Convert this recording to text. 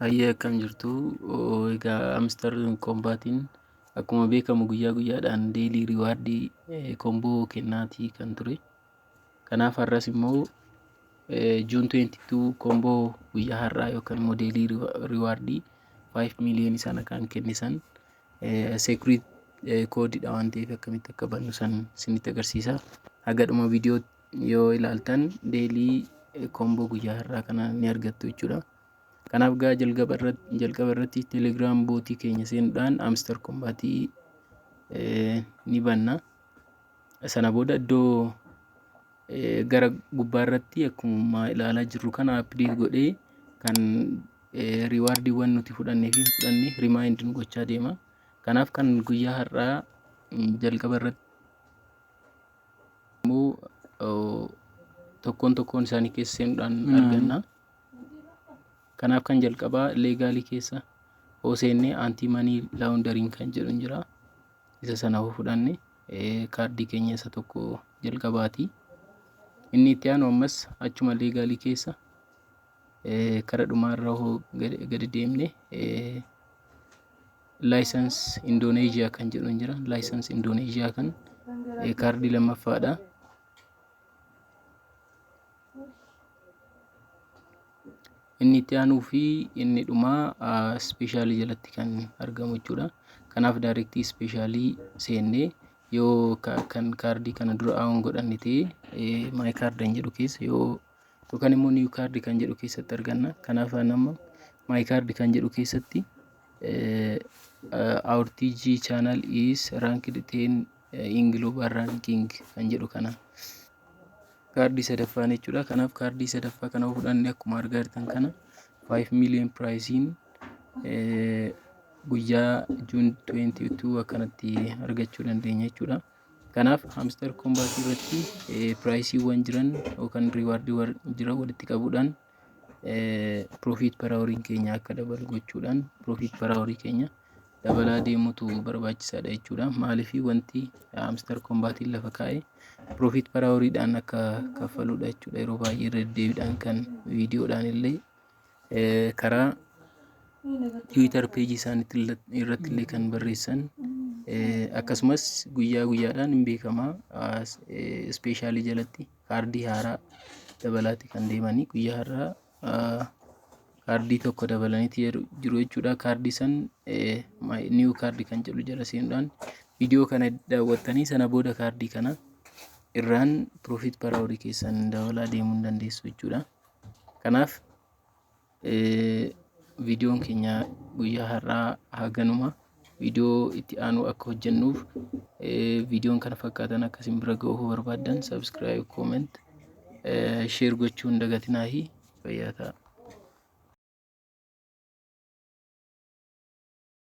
Hayyee, akkam jirtu? Egaa Hamster Kombatiin akkuma beekamu guyyaa guyyaadhaan daily rewardii combo kennaatii kan ture. Kanaaf har'as immoo June 22 combo guyyaa har'aa yookaan immoo daily rewardii 5 million sana kan kennisan secret codeiidha waan ta'eef, akkamitti akka bannu san isinitti agarsiisa. Haga dhuma viidiyoo yoo ilaaltan daily combo guyyaa har'aa kana ni argattu jechuudha. Kanaaf gaa jalqaba irratti Telegram botii keenya seenuudhaan Hamster Kombatii ni banna. Sana booda iddoo gara gubbaa irratti akkuma ilaalaa jirru kana update godhee kan rewardiiwwan nuti fudhannee fi hin fudhanne remind nu gochaa deema. Kanaaf kan guyyaa har'aa jalqaba irratti immoo tokkoon tokkoon isaanii keessa seenuudhaan arganna. Kanaaf kan jalqabaa legalii keessa hoo seennee anti money laundering kan jedhu jira. Isa sana hoo fudhanne kaardii keenya isa tokko jalqabaati. Inni itti aanu ammas achuma legalii keessa kara dhumaarra hoo gadi deemne license Indoneeziyaa kan jedhu jira. License Indoneeziyaa kan kaardii lammaffaadha. Inni itti aanuu fi inni dhumaa specialii jalatti kan argamu jechuudha. Kanaaf directii specialii seennee yoo kan kaardii kana dura own godhanne ta'e, my card kan jedhu keessa yoo yookaan immoo new card kan jedhu keessatti arganna. Kanaaf amma my card kan jedhu keessatti "Our TG channel is ranked 10 in global ranking" kan jedhu kana kaardii sadaffaan jechuudha. Kanaaf kaardii sadaffaa kana fudhanne akkuma argaa jirtan kana 5 million priceiin guyyaa June 22 akkanatti argachuu dandeenya jechuudha. Kanaaf Hamster Kombatii irratti priceiiwwan jiran yookaan rewardiiwwan jiran walitti qabuudhaan profit per houriin keenya akka dabalu gochuudhaan profit per hourii keenya dabalaa deemutu barbaachisaadha jechuudha. Maaliif, wanti Hamster Kombatiin lafa kaa'e profit per houriidhaan akka kaffaludha jechuudha. Yeroo baay'ee irra deddeebiidhaan kan viidiyoodhaan illee karaa Twitter pageii isaaniitti irratti illee kan barreessan, akkasumas guyyaa guyyaadhaan hin beekamaa specialii jalatti kaardii haaraa dabalaati kan deemanii guyyaa har'aa kaardii tokko dabalaniiti jiru jechuudha. Kaardii san new card kan jedhu jala seenuudhaan viidiyoo kana daawwattanii sana booda kaardii kana irraan profit per hourii keessan dabalaa deemuu hin dandeessu jechuudha. Kanaaf viidiyoon keenya guyyaa har'aa haganuma. Viidiyoo itti aanu akka hojjennuuf, viidiyoon kana fakkaatan akkasiin bira ga'uu barbaaddan, subscribe, comment, share gochuu hin dagatinaahi. Fayyaa ta'a.